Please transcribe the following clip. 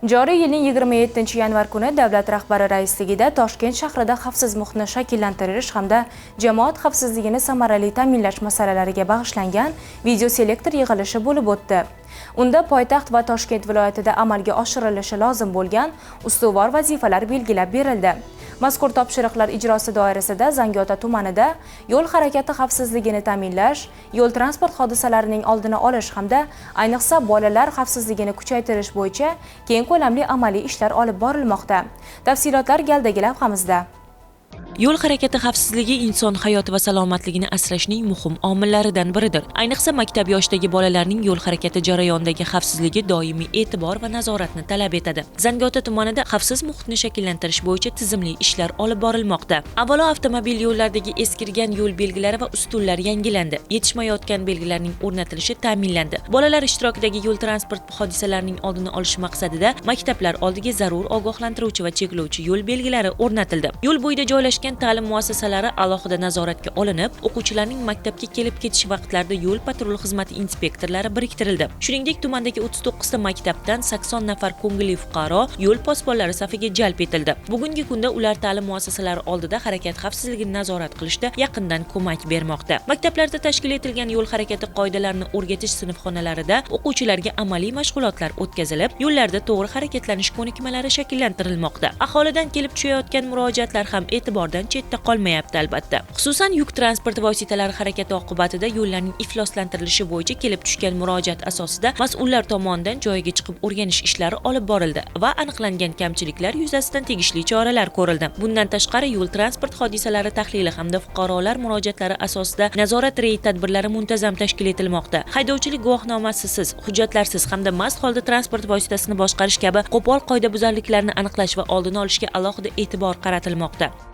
Joriy yilning 27-yanvar kuni davlat rahbari raisligida Toshkent shahrida xavfsiz muhitni shakllantirish hamda jamoat xavfsizligini samarali ta'minlash masalalariga bag'ishlangan videoselektor yig'ilishi bo'lib o'tdi. Unda poytaxt va Toshkent viloyatida amalga oshirilishi lozim bo'lgan ustuvor vazifalar belgilab berildi. Mazkur topshiriqlar ijrosi doirasida Zangiota tumanida yo'l harakati xavfsizligini ta'minlash, yo'l transport hodisalarining oldini olish hamda ayniqsa bolalar xavfsizligini kuchaytirish bo'yicha keng ko'lamli amaliy ishlar olib borilmoqda. Tafsilotlar galdagi lavhamizda. Yo'l harakati xavfsizligi inson hayoti va salomatligini asrashning muhim omillaridan biridir. Ayniqsa maktab yoshidagi bolalarning yo'l harakati jarayonidagi xavfsizligi doimiy e'tibor va nazoratni talab etadi. Zangiota tumanida xavfsiz muhitni shakllantirish bo'yicha tizimli ishlar olib borilmoqda. Avvalo avtomobil yo'llaridagi eskirgan yo'l belgilari va ustunlar yangilandi. Yetishmayotgan belgilarning o'rnatilishi ta'minlandi. Bolalar ishtirokidagi yo'l transport hodisalarining oldini olish maqsadida maktablar oldiga zarur ogohlantiruvchi va cheklovchi yo'l belgilari o'rnatildi. Yo'l bo'yida joylashgan ta'lim muassasalari alohida nazoratga olinib, o'quvchilarning maktabga kelib ketish vaqtlarida yo'l patrul xizmati inspektorlari biriktirildi. Shuningdek, tumandagi 39 ta maktabdan 80 nafar ko'ngilli fuqaro yo'l posbonlari safiga jalb etildi. Bugungi kunda ular ta'lim muassasalari oldida harakat xavfsizligini nazorat qilishda yaqindan ko'mak bermoqda. Maktablarda tashkil etilgan yo'l harakati qoidalarini o'rgatish sinfxonalarida o'quvchilarga amaliy mashg'ulotlar o'tkazilib, yo'llarda to'g'ri harakatlanish ko'nikmalari shakllantirilmoqda. Aholidan kelib tushayotgan murojaatlar ham e'tibordan chetda qolmayapti albatta. Xususan, yuk transporti vositalari harakati oqibatida yo'llarning ifloslantirilishi bo'yicha kelib tushgan murojaat asosida mas'ullar tomonidan joyiga chiqib o'rganish ishlari olib borildi va aniqlangan kamchiliklar yuzasidan tegishli choralar ko'rildi. Bundan tashqari, yo'l transport hodisalari tahlili hamda fuqarolar murojaatlari asosida nazorat reyd tadbirlari muntazam tashkil etilmoqda. Haydovchilik guvohnomasisiz, hujjatlarsiz hamda mast holda transport vositasini boshqarish kabi qo'pol qoidabuzarliklarni aniqlash va oldini olishga alohida e'tibor qaratilmoqda.